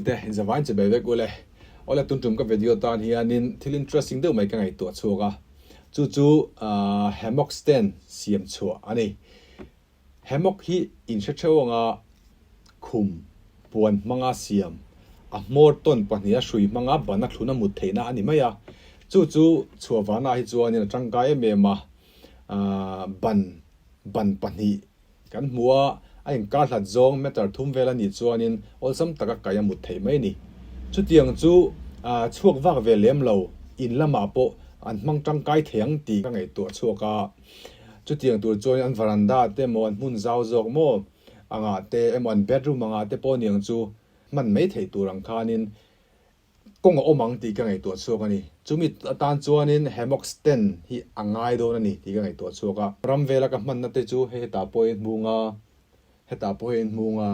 te inzavain che bei vek ule. Awle tun tum ka video tan hianin thil interesting deuh mai ka ngaihtuah chhuak a, chu chu hammock stand siam chhuah a ni. Hammock hi in hre theuh anga khum puan hmanga siam, a hmawr tawn pahniha hrui hmanga bana thluna mut theihna a ni mai a. Chu chu chhuah vanah hi chuanin a tangkai em em a, ban ban pahnih Kan hmu a, a inkar hlat zawng meter thum vel a nih chuanin awlsam taka kai a mut theih mai a ni. Chutiang chu chhuak vak ve lem lo, in lamah pawh an hmang tangkai thei ang tih ka ngaihtuah chhuak a. Chutiang tur chuanin an veranda te emaw, an hmun zau zawk maw angah te emaw, an bedroom angah te pawh niang chu hman mai theih tur ang khanin Kawng a awm ang tih ka ngaihtuah chhuak a ni. Chumi atan chuanin hammock stand hi a ngai dawn a ni tih ka ngaihtuah chhuak a. Ram vela ka hmanna te chu hei hetah pawh in hmung a, hetah pawh hi in hmung a,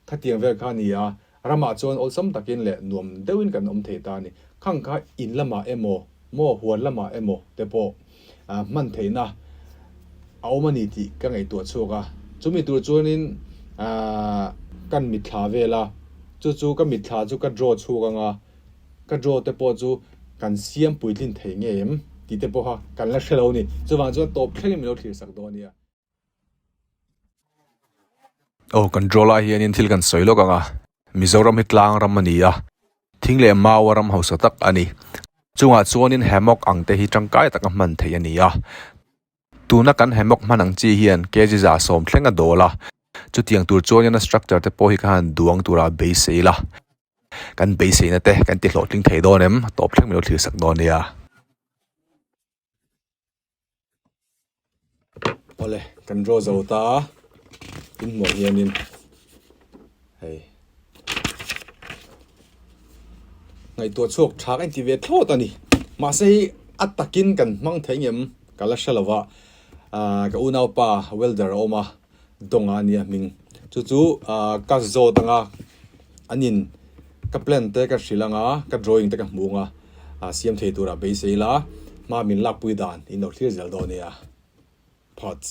khatiang vel kha a ni a. Ramah chuan awlsam takin leh nuam deuhin kan awm thei ta a ni. Khang kha in lamah emaw, maw huan lamah emaw te pawh hman theihna a awm a ni tih ka ngaihtuah chhuak a. Chumi tur chuanin kan mitthla vel a, chu chu ka mitthla chu ka draw chhuak ang a, ka draw te pawh chu kan siam puitlin thei ngei em tih te pawha kan la hre lo a ni. Chuvang chuan tawp thlengin min lo thlir sak dawn a nia. Aw kan draw lai hianin thil kan sawi lawk ang a, Mizoram hi tlang ram a ni a, thing leh mau a ram hausa tak a ni. Chungah chuanin hammock ang te hi tangkai taka hman theih a ni a, tuna kan hammock hman ang chi hian kg 70 thleng a dawl a, chutiang tur chuanin a structure te pawh hi kha han duang tura beisei ila, kan beiseina te kan ti hlawhtling thei dawn em? Tawp thleng min lo thlir sak dawn nia. Awle kan draw zo ta a in hmuh hianin hei ngaihtuah chhuak tha ka inti ve thlawt a ni mahse hei a takin kan hmang thei ngem ka la hre lova ah ka unaupa welder a awm a Dawnga a nia hming chu chu ah ka zawt anga an in ka plan te ka hrilh anga ka drawing te ka hmu anga ah siam thei turah beisei ila hma min lakpui dan in lo thlir zel dawn nia parts.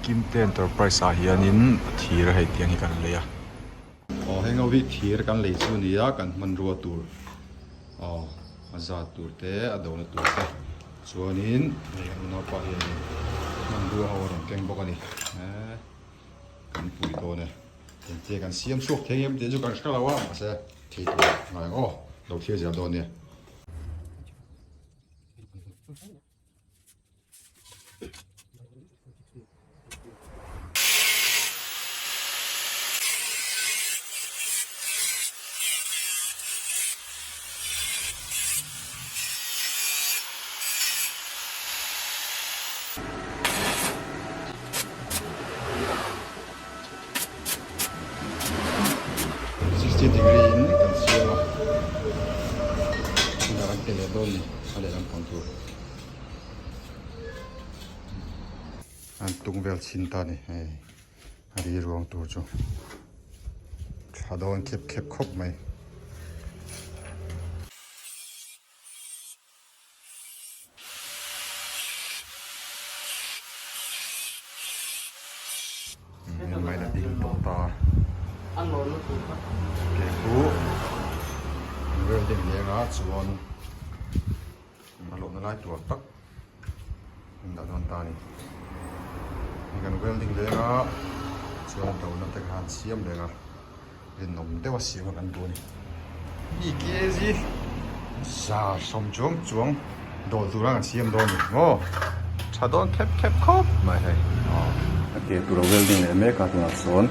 Kimte Enterprise ah hianin thir hei tiang hi kan lei a. Aw heng ho hi thir kan lei chu a ni a kan hmanrua tur aw a zat tur te a dona tur te chuanin hei kan unaupa hianin hmanrua ho a rawn keng bawk a ni eee kan pui dawn e engtia kan siam chhuak thei em tih chu kan hre lo a mahse thei tur ngai ang aw lo thlir zel dawn nia. 60 degree in kan siam a tunah kan pe leh dawn ni a lehlam pang tur an tung vel chhin ta ni hei a ri ruang tur chu tha dawn khep khep khawp mai. Hmai la ding tawh ta ke chu an welding leng a chuan a lawhna lai tur tak an dah dawn ta a ni hei kan welding leng a chuan dona te kha an siam leng a. Rinawm deuh a siam a kan duh a ni. Mi kg 70 chuang chuang dawl tura kan siam dawn a ni maw? Tha dawn khep khep khawp mai hei. A ke tur a welding leh mek a tunah sawn.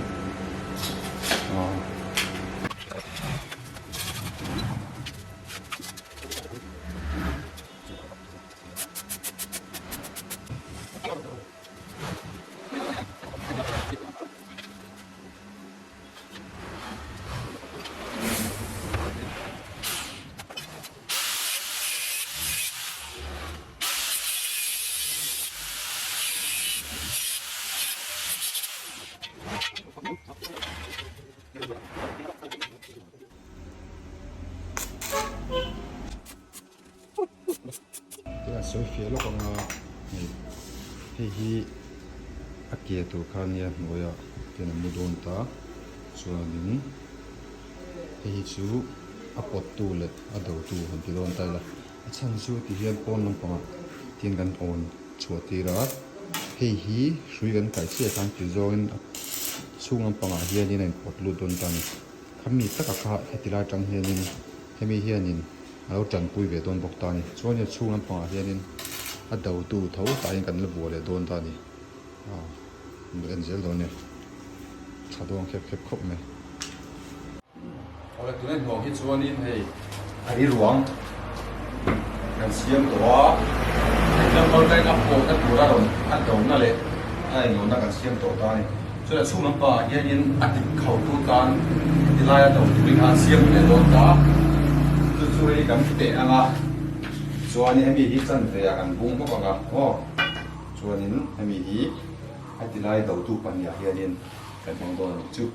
Tuna sawi fiah lawk anga hei hei hi a ke tur kha ania hnuaiah ten a mu dawn ta chuanin. Hei hi chu a pawttu leh a dotu han ti dawn ta ila. A chhan chu ti hian pawn lampangah tin kan awn chhuah tir a, hei hi hrui kan kai chiah khan ti zawngin a chhung lampangah hianin a inpawt lut dawn ta a ni. Khami taka kha heti lai atang hianin hemi hianin a lo tanpui ve dawn bawk ta a ni. Chuanin a chhung lampangah hianin a dotu tho tahin kan la buah leh dawn ta a ni. Aw kan en zel dawn e. Tha dawn khep khep khawp mai. Awle tunah hnuang hi chuanin hei a ri ruang kan siam tawh a, hei tlangval bank a pawhna tura rawn a dona leh a inlawhna kan siam tawh ta a ni. Chuan a chhung lampangah hianin a dik khautu tan heti laia do turin khan siam leh dawn ta a, chu chu hei kan teh ang a, chuanin hemi hi chanve ah kan bung bawk ang a aw, chuanin hemi hi heti lai dotu pahnih ah hianin kan hmang dawn a nih chu.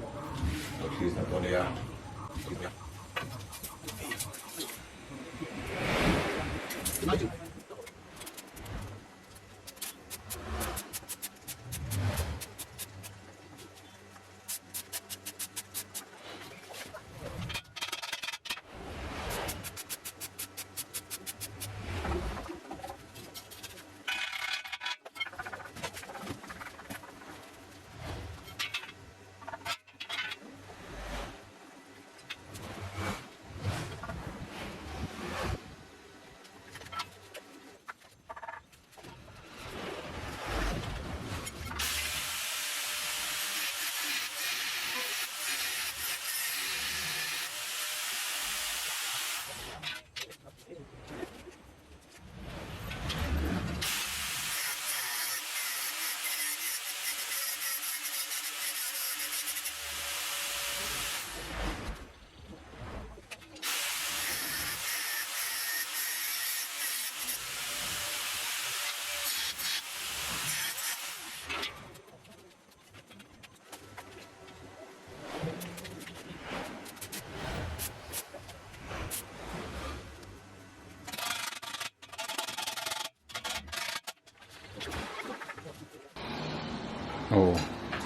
Aw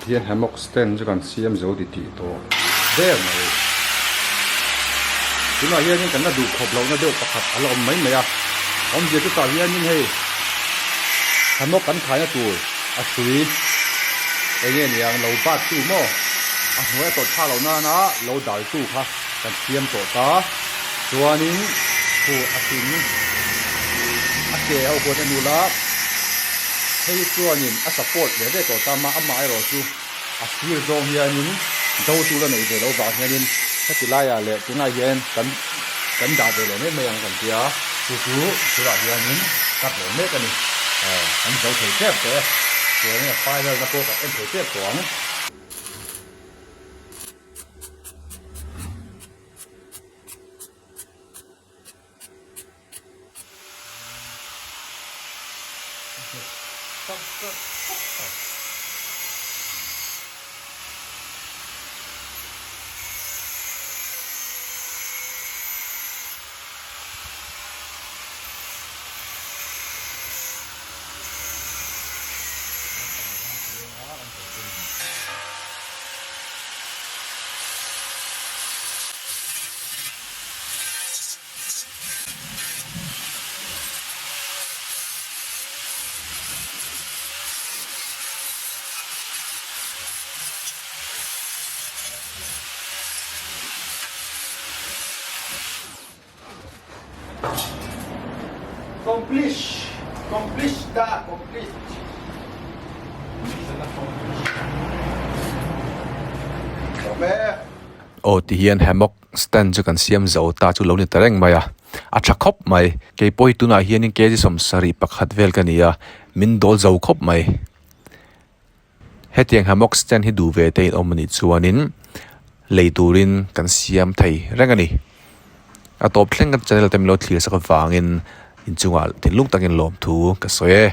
tihian hammock stand chu kan siam zo ti tih tawh der mai tunah hianin kan la duh khawp lohna deuh pakhat a la awm mai mai a awmzia chu tah hianin hei hammock kan thaina tur a hrui eng nge niang lo bat tu maw a hnuai a tawlh thlak loh nana lo dal tu kha kan siam tawh ta chuanin khu a hring a ke ho khuan en ula hei chuanin a support ve ve tawh ta ma amaherawh chu a thlir zawng hianin do tur a neih ve loh vang hianin heti laiah leh tunah hian kan kan dah ve leh mek mai ang kan tia chu chu tunah hianin cut leh mek a ni kan zo thei tep tawh e chuanin a final na pawh kan en thei tep tawh ang. Complete complete ta complete Aw ti hian hammock stand chu kan siam zo ta chu lo ni ta reng mai a, a tha khawp mai. Keipawh hi tunah hianin kg 71 vel ka ni a, min dawl zo khawp mai. Hetiang hammock stand hi duh ve te in awm anih chuanin lei turin kan siam thei reng a ni. A tawp thleng kan channel te min lo thlir sak avangin inchungah thinlung takin lawmthu ka sawi e.